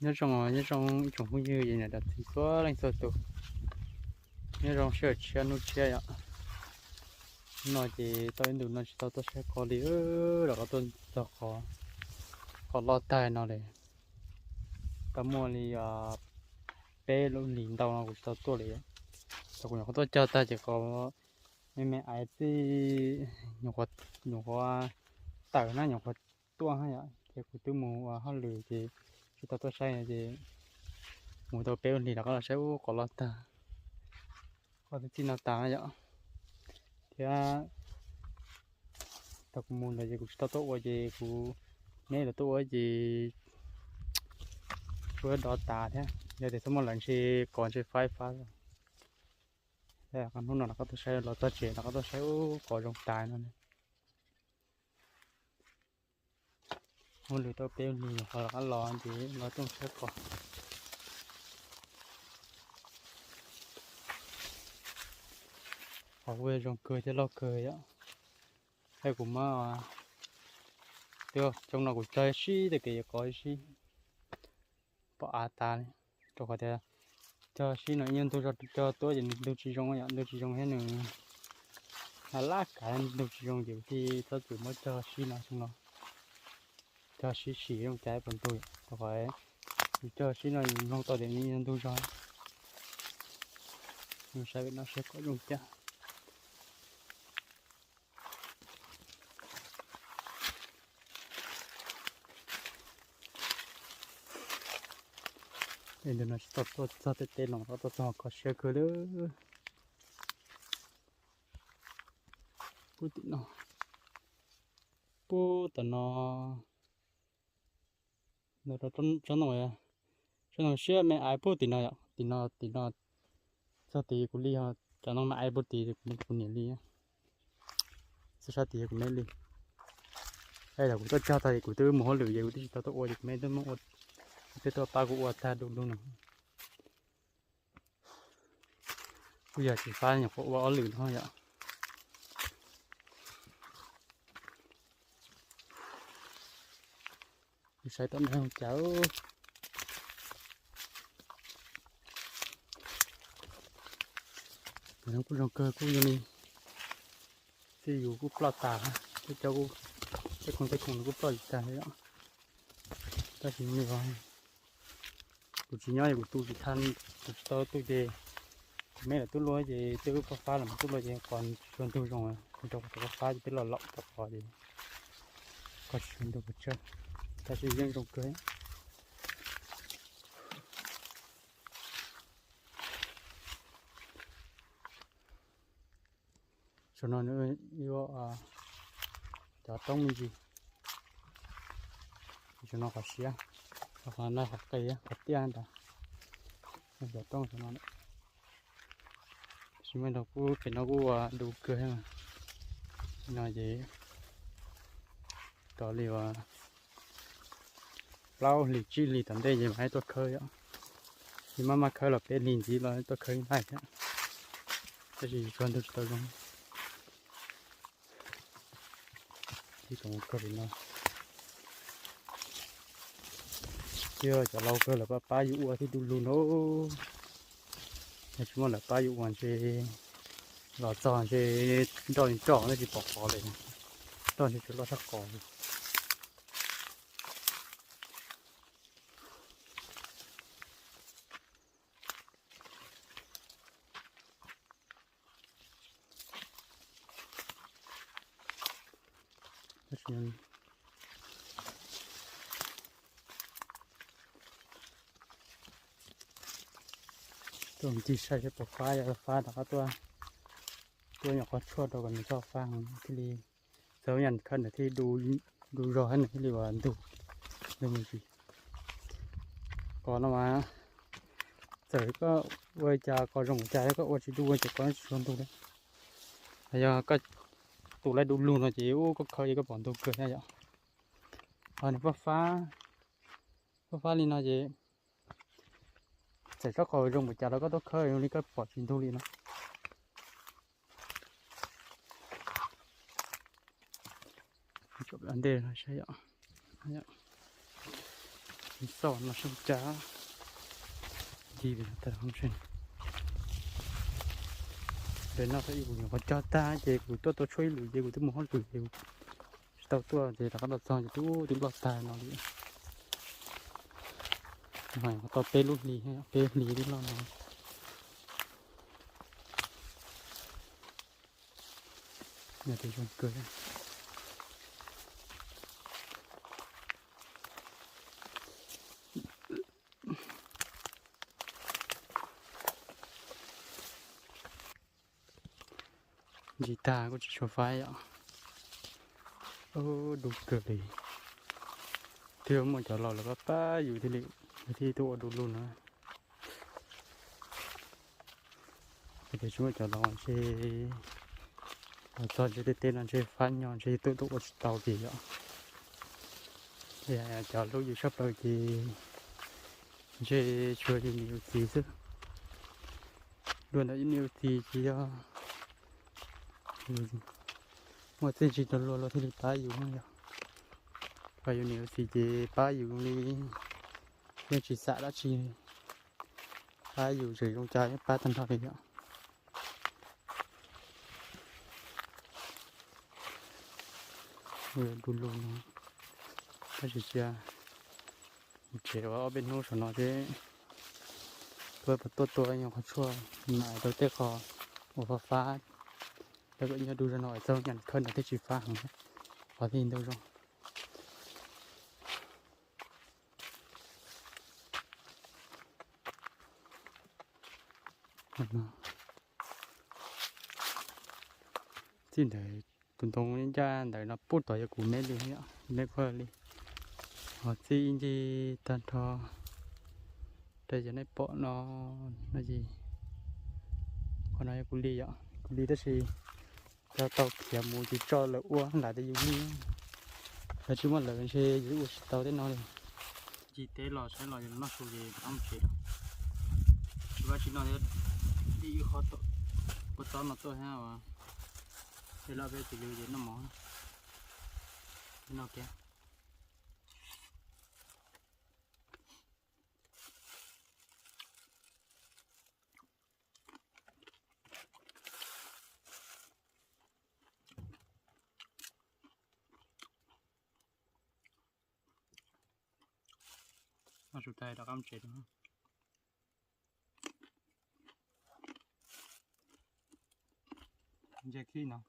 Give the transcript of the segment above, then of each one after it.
Nyob zoo, nyob zoo ib tsoom phooj ywg, niam txiv txhua leej txhua tus. Nyob zoo sij hawm tshiab hnub tshiab yom. Hnub no ces tau ib ntus no tsis tau tuaj saib qos li, rov qab tuaj txog qhov, qhov loj tag no li. Tau muaj li peb lub hlis ntau no kuv tsis tau tuaj li. Thaum kuv nyuam qhuav tuaj cog tag ces qhov me me aiv txij nyuam qhuav tawm na, nyuam qhuav tuaj na yom, ces kuv twb mus ua hauj lwm ces tsis tau tuaj saib ces mus tau peb lub hlis rov qab los saib ub qos loj tag, qos txij no tas yom. Thiab thaum kuv mus ntawd ces kuv tsis tau tuaj ua ces kuv, neb lawv tuaj ua ces kuv dov tas thiab, yog tias txhob muaj lawv ntshe qos ntshe faib fab. Hnub no rov qab tuaj saib, los txog tsev rov qab tuaj saib ub qos zoo tas no. Ua lwm tau peb hlis qhov rov qab los ces los tuaj saib qos. Qos ua zoo kawg thiab loj kawg yom. Thiab kuv muab, twb xyoo no kuv cog sib tag kev yuav qos sib pom av tas li, rau qhov tias cog sib no ib nyuag ntug zog, cog tuaj ces ntug tsis zoo yom, ntug tsis zoo thiab nws laj kav ntug tsis zoo ces kuv thiaj txhob txwm muab cog sib no xyoo no. Cog sib sim zoo cas puas ntug yom, rau qhov yus cog sib no yus mloog tau tias ntug zog. Yus saib pem no saib qos zoo cas. Ntawm no tsis tau tuaj txog tej teb los rov qab tuaj txog qos siab kawg li. Puag tim no, puag tim no, tsob ntoo, tsob ntoo siab me aiv puag tim no yom, tim no, tim no, txog tid kuv li, cov ntoo me aiv puag tid kuv niam li, txog sab tid kuv me li. Es thaum kuv tuaj cog tag es kuv twb mus hauj lwm ces kuv twb tsis tau tuaj ua ces kuv me twb muab ua, twb tuaj pab kuv ua tag du lug no. Kuj yog tsis fab nyuam qhuav ua ob lwm no yom. Saib tom no cas, kuj zoo kawg kuj zoo li, txij yus kuj ploj tas, tej cov kuj, tej khoom tej khoom kuj ploj tas li os. Tab sis kuv tsis nyob es kuv tu tsis tau, kuv tsis tau tu ces kuv me lawv tub luaj ces tej lub pob fab los tub luaj ces qos tsis tshua ntug zoo, rau qhov pob fab ces twb loj loj rau qhov ces qos tsis tshua ntug pes tsawg, tab sis yeej zoo kawg. Saum no yuav cov roob me ntsis, saum no qhov siab, qhov no qhov qis qhov tiaj ntawd, cov roob saum no. Tab sis mas kuj pem no kuj ua du kawg no ces rau li uas plaub hlis tsib hlis tom ntej ces mam tuaj khawb yom. Ces maj maj khawb los peb hlis ntxiv los tuaj khawb ib hnub thiab, tab sis tsis tshua ntug tsis tau zoo. Ib koom kawg li no, cia cov laus kawg lawv pab pab yus ua thiaj du lug no. Yog tsis muaj lawv pab yus ua ntshe los txog ntshe nroj li nroj, tsis pom qos li, nroj ntshe tsuas loj sab qos li. Tuaj ncig saib seb puas fab, yog fab rov qab tuaj, tuaj nyuam qhuav tshuaj rau kom nws txhob fab thiaj li, txawm yam khawb ntawd thiaj du, du zog thiab nws thiaj li uas ntug, ntug me ntsis. Qos no mas txawm koj ua li cas, qos zoo li cas thiab koj ua tsis du ces qos tsis tshua ntug li. Yog koj tus laij du lug no ces ub koj khawb ces koj pom ntug kawg thiab yom. Ho nws fab fab, fab fab li no ces txawm tsob qos zoo npaum cas los koj tuaj khawb zoo li koj pom tsis ntug li no. Ntej no saib, Xauj no sab cas, ncig pem no tag. Pem no thaum ub kuv nyuam qhuav cog tag ces kuv tuaj tua tshuaj ib lwm ces kuv twb mus hauj lwm ces kuv tsis tau tuaj ces rov qab los txog ces twb twb loj tag no li. Mas tau peb lub hlis, peb hlis twb loj no. Yog tias zoo kawg. Ntsis tag kuj tsis tshua faib yom. Ub, du kawg li. Twb muaj cov laus lawv pab pab yus thiaj li, thiaj tuaj ua du lug no. Yog tias tsis muaj cov laus ntshe los txog ntshe tej teb no ntshe fab nyo ntshe tuaj tuaj ua tsis tau ces yom. Cov hlub yus tshaj plaws ces ntshe tsuas yus niam yus txiv xwb. Luag ntawm yus niam yus txiv ces yog muaj txiaj ntsig rau luag luag thiaj li pab yus no yom. Ho yus niam yus txiv ces pab yus li yeej tsis xam dab tsi, pab yus tseem zoo cas yeej pab tag nrho li yom. Du lug no, tab sis cia mus tsev ua ob peb hnub saum no seb puas tuaj tua nyuag qhov tshuaj, mam rau tej qho uas fab fab, rau kom nyob du zog no txog nyaj khawb no thiaj tsis fab heev, qhov thiaj ntau zog. Txij ntawd tus ntoo ncaj ntawd no pub tom yog kuv meb li, meb khuaj li. Ho txij ib ncig tag nrho rau cov nej pom no, no ces qhov no yog kuv li yom, kuv li tab sis cov tau khiav mus ces tso lawv ua lam tias yus li, lawv tsis muaj lawv ntshe yus ua tsis tau tej no li. Ncig teb los saib los noj su ces rov mus tsev lawm. Tsis vaj tsis no thiab, ib wb qhov ua txob no tuaj thiab, tej loj peb tis lw ces noj mov, noj kiag. Noj su tas rov qab mus tsev. Ntsia khib no.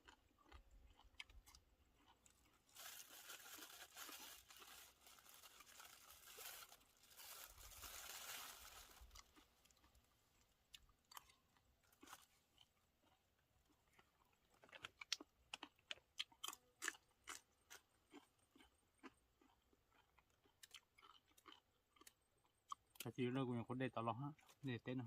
Cov txiv no kuv nyuam qhuav de tau los, de teb no.